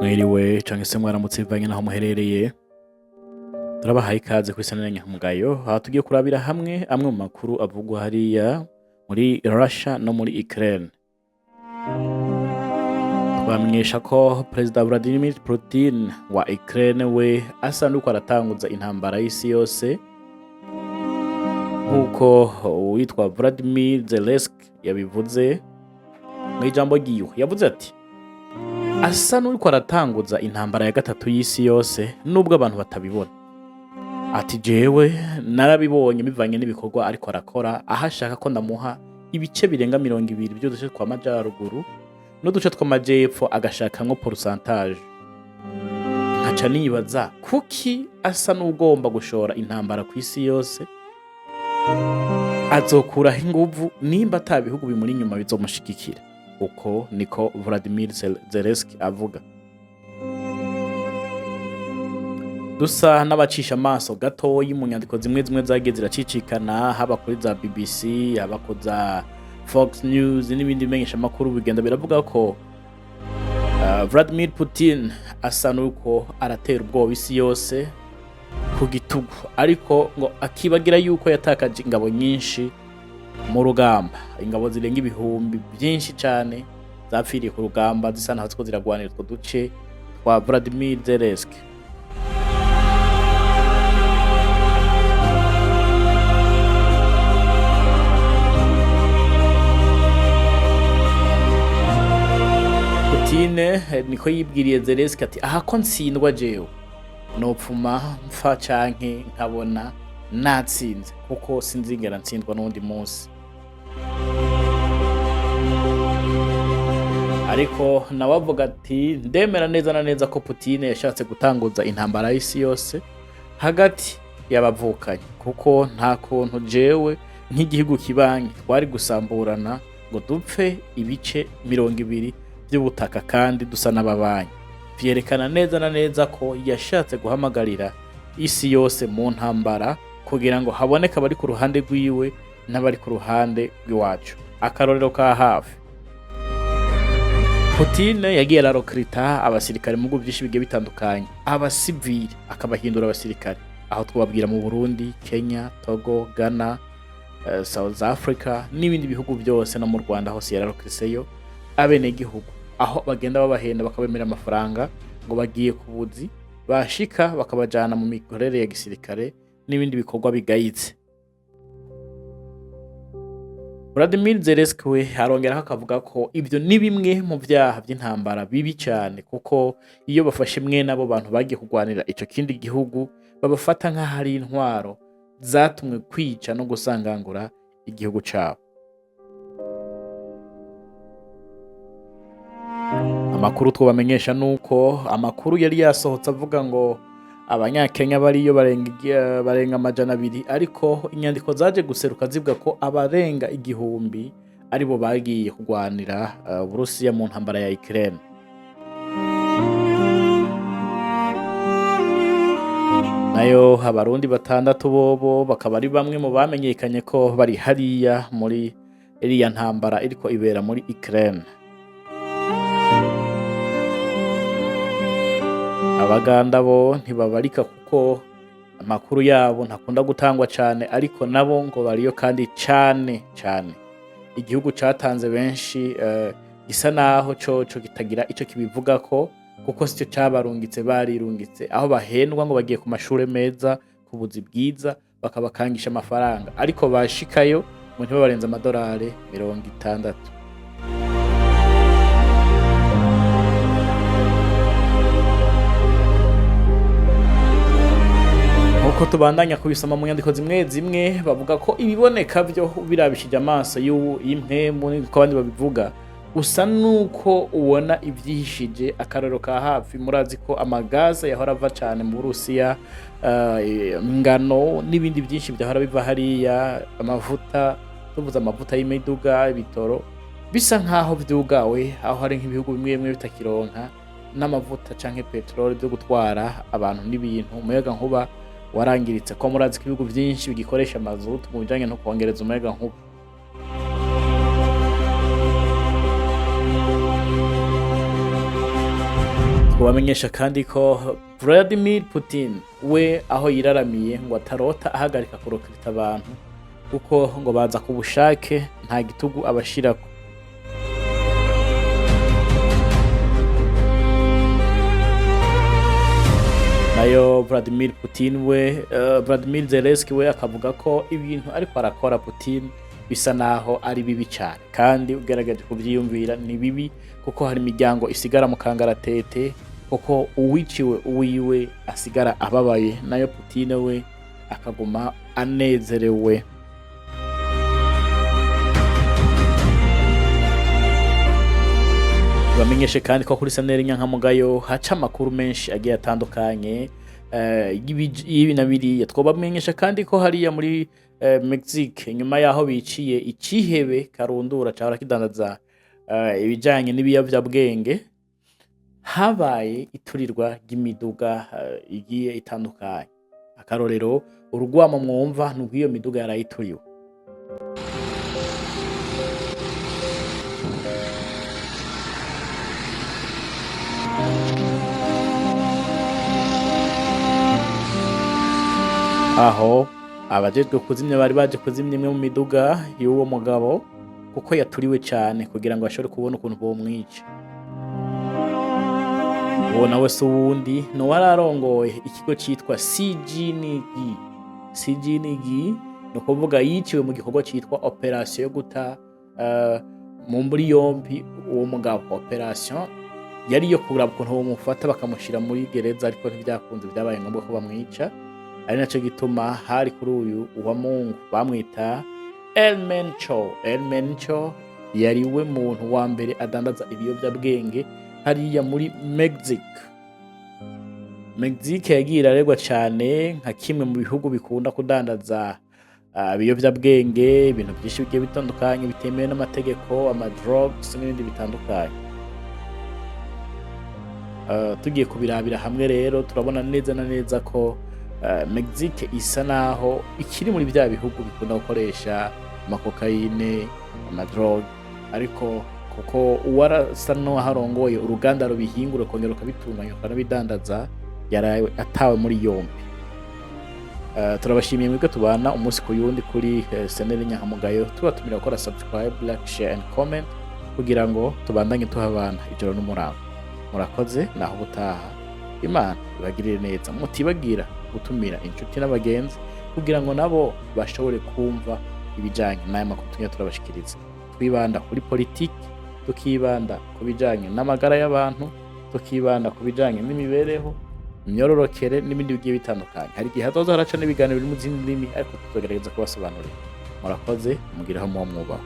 Mwiriwe canke se mwaramutse bivanye naho muherereye. Turabahaye ikaze kuri Sanera Nyankamugayo, aho tugiye kurabira hamwe amwe mu makuru avugwa hariya muri Russia no muri Ukraine. Twamenyesha ko Perezida Vladimir Putin wa Ukraine we asa n'uko aratanguza intambara y'isi yose, nk'uko uwitwa Vladimir Zelensky yabivuze mu ijambo ryiwe. Yavuze ati asa n'uriko aratanguza intambara ya gatatu y'isi yose nubwo abantu batabibona. Ati jewe narabibonye bivanye n'ibikorwa ariko arakora, aho ashaka ko ndamuha ibice birenga 20 by'uduce twa majaruguru n'uduce tw'amajepfo, agashakamwo pourcentage. Nkaca nibaza kuki asa n'ugomba gushora intambara ku isi yose, azokuraho inguvu nimba ata bihugu bimuri inyuma bizomushigikira. Uko niko Vladimir Zelensky avuga. Dusa n'abacisha amaso gatoyi mu nyandiko zimwe zimwe zagiye ziracicikana, haba kuri za BBC, haba ku za Fox News n'ibindi bimenyeshamakuru, bigenda biravuga ko Vladimir Putin asa n'uko aratera ubwoba isi yose ku gitugu, ariko ngo akibagira yuko yatakaje ingabo nyinshi mu rugamba, ingabo zirenga ibihumbi byinshi cyane zapfiriye ku rugamba zisa naho ziko ziragwanira utwo duce twa Vladimir Zelensky. Putin niko yibwiriye Zelensky ati aha ko ntsindwa jewe nopfuma mpfa canke nkabona natsinze, kuko sinzigera ntsindwa n'undi munsi. Ariko nawe avuga ati ndemera neza na neza ko Putin yashatse gutanguza intambara y'isi yose hagati y'abavukanyi, kuko nta kuntu jewe nk'igihugu kibanyi twari gusamburana ngo dupfe ibice 20 by'ubutaka kandi dusa n'ababanyi. Vyerekana neza na neza ko yashatse guhamagarira isi yose mu ntambara kugira ngo haboneke abari ku ruhande rwiwe n'abari ku ruhande rw'iwacu. Akarorero ka hafi, Putin yagiye ararokrita abasirikare mu bihugu byinshi bigiye bitandukanye, abasivili akabahindura abasirikare. Aho twababwira mu Burundi, Kenya, Togo, Ghana, South Africa n'ibindi bihugu byose, no mu Rwanda hose yararokriseyo abenegihugu, aho bagenda babahenda bakabemera amafaranga ngo bagiye ku buzi, bashika bakabajana mu mikorere ya gisirikare n'ibindi bikorwa bigayitse. Vladimir Zelensky we arongeraho akavuga ko ibyo ni bimwe mu byaha by'intambara bibi cyane, kuko iyo bafashe mwene abo bantu bagiye kurwanira ico kindi gihugu, babafata nk'aho ari intwaro zatumwe kwica no gusangangura igihugu cabo. Amakuru twabamenyesha nuko amakuru yari yasohotse avuga ngo abanyakenya bariyo barenga 200, ariko inyandiko zaje guseruka zivuga ko abarenga 1000 aribo bagiye kurwanira Uburusiya mu ntambara ya Ukraine. Nayo abarundi 6 bobo bakaba ari bamwe mu bamenyekanye ko bari hariya muri iriya ntambara iriko ibera muri Ukraine. Abaganda bo ntibabarika kuko amakuru yabo ntakunda gutangwa cyane, ariko nabo ngo bariyo kandi cyane cyane. Igihugu catanze benshi gisa naho coco kitagira ico kibivugako, kuko sicyo cabarungitse, barirungitse, aho bahendwa ngo bagiye ku mashure meza, ku buzi bwiza, bakabakangisha amafaranga, ariko bashikayo ngo ntibabarenze amadolari 60. Nkuko tubandanya kubisoma mu nyandiko zimwe zimwe, bavuga ko ibiboneka byo birabishije amaso y'impwemu, niko abandi babivuga, usa nuko ubona ibyihishije. Akarorero ka hafi, murazi ko amagaza yahora ava cyane mu Burusiya, ingano n'ibindi byinshi byahora biva hariya, amavuta, tuvuze amavuta y'imiduga, ibitoro, bisa nkaho vyugawe, aho hari nk'ibihugu bimwe bimwe bitakironka n'amavuta canke peteroli byo gutwara abantu n'ibintu. Umuyaga nkuba warangiritse, ko murazi ko ibihugu byinshi bigikoresha mazutu mu bijanye no kongereza umuyaga nkuba. Kubamenyesha kandi ko Vladimir Putin we aho yiraramiye ngo atarota ahagarika kurokirita abantu, kuko ngo baza ku bushake, nta gitugu abashirako. Nayo Vladimir Putin we, Vladimir Zelensky we akavuga ko ibintu ariko arakora Putin bisa naho ari bibi cyane, kandi ugerageje kuvyiyumvira ni bibi, kuko hari imiryango isigara mu kangaratete, kuko uwiciwe uwiwe asigara ababaye, nayo Putin we akaguma anezerewe. Bamenyeshe kandi ko kuri Saneri Nyankamugayo haca amakuru menshi agiye atandukanye y'ibi na biriya. Twobamenyesha kandi ko hariya muri Mexique, nyuma yaho biciye icihebe karundura cahora kidandaza ibijanye n'ibiyovyabwenge, habaye iturirwa ry'imiduga igiye itandukanye. Akarorero, urugwamo mwumva ni urw'iyo miduga yarayituriwe. Aho abajejwe kuzimya bari baje kuzimya imwe mu miduga y'uwo mugabo, kuko yaturiwe cyane, kugira ngo bashobore kubona ukuntu bomwica. Uwo nawe si uwundi, ni uwari arongoye ikigo cyitwa CGNG. CGNG ni ukuvuga yiciwe mu gikorwa cyitwa operation yo guta muri yombi uwo mugabo. Operation yari iyo kuraba ukuntu bamufata bakamushyira muri gereza, ariko ntibyakunze, byabaye ngombwa ko bamwica. Ari nacyo gituma hari kuri uyu wa Mungu bamwita El Mencho. El Mencho yari we muntu wa mbere adandaza ibiyobyabwenge hariya muri Mexique. Mexique yagiye iraregwa cyane nka kimwe mu bihugu bikunda kudandaza ibiyobyabwenge, ibintu byinshi bigiye bitandukanye bitemewe n'amategeko, ama drugs n'ibindi bitandukanye. Tugiye kubirabira hamwe rero, turabona neza na neza ko Mexique isa naho ikiri muri bya bihugu bikunda gukoresha amakokayine, ama drogue, ariko kuko uwarasa n'uwaharongoye uruganda rubihingura ukongera ukabitunganya ukanabidandaza yaraye atawe muri yombi. Turabashimiye mwebwe tubana umunsi ku yundi kuri Seneri Nyankamugayo, tubatumira gukora subscribe, like, share and comment kugira ngo tubandanye tuhabana ijoro n'umurango. Murakoze, naho ubutaha. Imana ibagirire neza. Mutibagira gutumira inshuti n'abagenzi kugira ngo nabo bashobore kumva ibijanye n'aya makuru tugenda turabashikiriza. Twibanda kuri politiki, tukibanda ku bijanye n'amagara y'abantu, tukibanda ku bijanye n'imibereho, imyororokere n'ibindi bigiye bitandukanye. Hari igihe hazoza haraca n'ibiganiro biri mu zindi ndimi, ariko tuzogerageza kubasobanurira. Murakoze, mugireho muwo mwubaho.